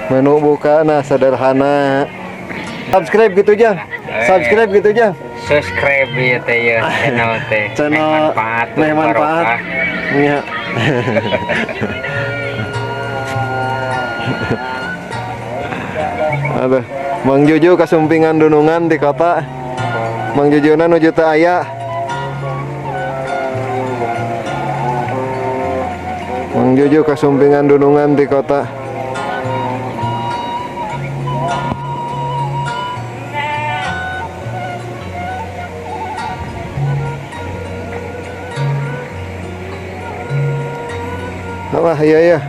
Menu buka nah sederhana. Subscribe gitu aja. Subscribe gitu aja. Subscribe ya teh ya channel teh. Channel manfaat. Meh manfaat. Iya. Aduh, Mang Juju kasumpingan dunungan di kota. Mang Jujuna nuju teu aya. Mang Juju kasumpingan dunungan di kota. Apa iya ya.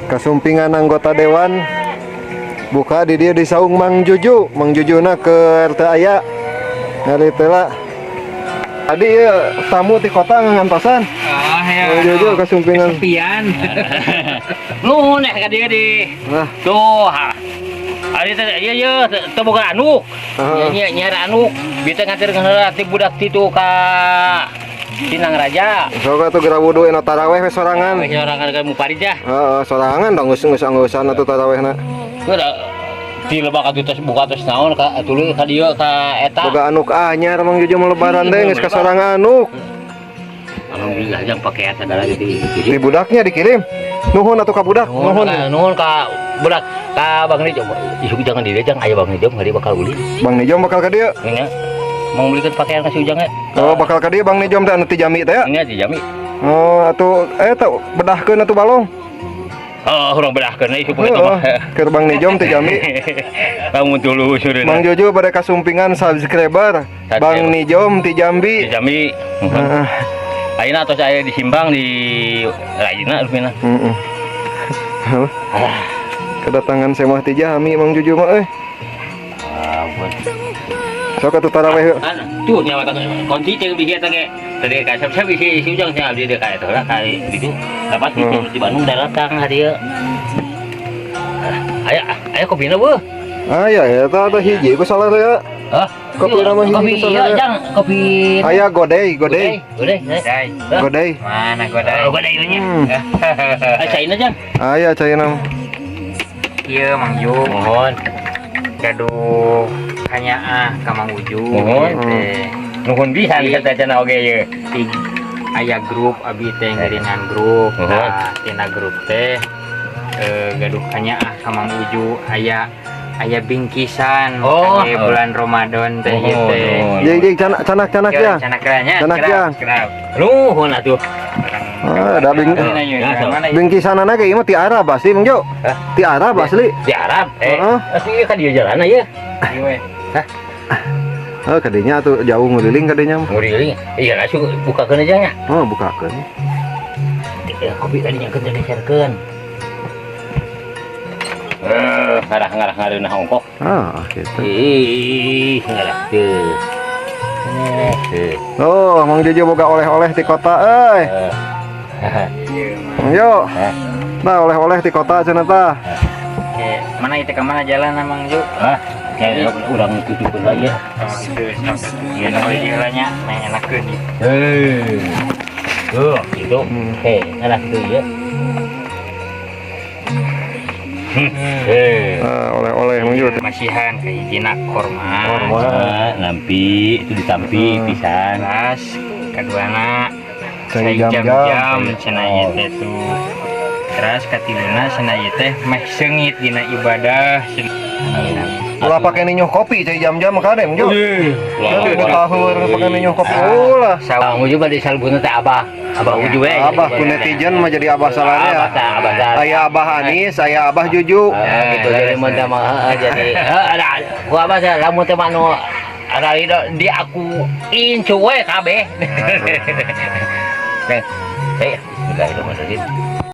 Kasumpingan anggota dewan buka di dia di saung Mang Juju. Mang Jujuna ke RT aya. Ngari teh lah. Tadi ya tamu di kota ngantosan. Ah ya. Mang Juju kasumpingan. Kesepian. Nuhun eh ka dieu di. Nah, Tuh. Ha. Ari teh ieu ieu teu boga anuk. Heeh. Nya nya anuk. Bisa nganterkeun heula ti budak ti ka Sinang Raja. Sok atuh geura wudu eno taraweh we sorangan. We sorangan ka Muparid ya. Heeh, sorangan dong geus geus angeusan atuh tarawehna. Geura di lebak atuh tos buka tos naon ka tuluy ka dieu ka eta. Boga anuk anyar Mang Juju mah lebaran teh geus ka sorangan anuk. Alhamdulillah jang pakaian sadara gitu. Di budaknya dikirim. Nuhun atuh ka budak, nuhun. Nuhun ka budak ka Bang Nijom. Isuk jangan di jang aya Bang Nijom hari bakal ulin. Bang Nijom bakal ka dieu. Nya. Mau belikan pakaian ka si Ujang ya. Oh, bakal ka dieu Bang Nijom teh anu ti Jambi teh ya. Nya di Jambi. Oh, atuh eta bedahkeun atuh balong. Oh, urang bedahkeun isuk eta mah. Keur Bang Nijom ti Jambi. Lamun tuluy sureuna. Mang Jojo pada kasumpingan subscriber Bang Nijom ti Jambi. Di Jambi. Heeh. Ayeuna tos aya di Simbang di Rajina rupina. Heeh. Kedatangan semah ti Jambi Mang Jojo mah euy. Ampun. Sok atuh taraweh yuk. Kan tuh nyawa kunci teh bisi eta ge. Tadi ka siap bisi si Ujang nya abdi ka eta lah ka ditu. Dapat di Bandung datang ka dieu. Aya aya kopina beuh. Aya eta teh hiji ku salah ya. Hah? Kopi nama hiji kopi ku salah iya, ya. Jang, kopi Aya godei, godei. Godei. Godai. Godei. Mana godai? Oh, godei ieu nya. Hmm. Ah, caina Jang. Aya caina. Iya Mang Ju. Mohon. Gaduh kanyaah ka Mang Uju. Mohon. Teh. Nuhun pisan bisa teh cenah oge ieu. Di aya grup abi teh ngiringan grup. Mohon. Nah, tina grup teh gaduh kanyaah ka Mang Uju aya aya bingkisan Oh. kangge bulan Ramadan teh ieu teh. Jeung jeung canak canak ya. Canak nya. Canak ya. Nuhun atuh. Ah, da bing bingkisanana ge ieu mah ti Arab asli Mang Jo. Ti Arab asli. Di Arab. Heeh. Asli ieu ka dieu jalan ieu. Iya. Oh, kadinya atuh jauh ngeliling kadinya. Nguriling. Iya langsung bukakeun aja nya. Oh, bukakeun. Ya, kopi tadi nya keun geserkeun. Ngarah-ngarah ngareunah ongkok. Ah, gitu. Ih, ngarah teu. Eh, Oh, Mang Jojo boga oleh-oleh ti kota euy. Mang Jo. Nah, oleh-oleh ti kota cenah tah. Oke, mana itu ke mana jalan Mang Ju? Hah? Kayak urang tutupkeun lagi ya. Oh, gitu. Iya, jalannya main enakeun. Hei. Tuh, gitu. Oke, ngarah kitu ya. Hei. Nah, oleh-oleh Mang Jo. Masihan kahijina korma. Korma. Nampi itu ditampi pisan. Terus kaduana Cai cai jam-jam. jam-jam cenah ieu teh tuh. Terus katiluna cenah ieu teh meh seungit dina ibadah. Ulah pake ninyuh kopi cai jam-jam kade Mang Jo. Udah tahur pake ninyuh kopi ulah. Bang Uju bade salbuna teh abah. Abah Uju we. Abah ku netizen mah jadi abah salahnya. Abah tah, abah salah. Aya Abah Anis, aya Abah Juju. Ah, gitu jadi mun teh mah heeh, jadi heeh ada gua abah teh lamun teh mah nu ada di aku incu we kabeh. Eh, bismillahirrahmanirrahim.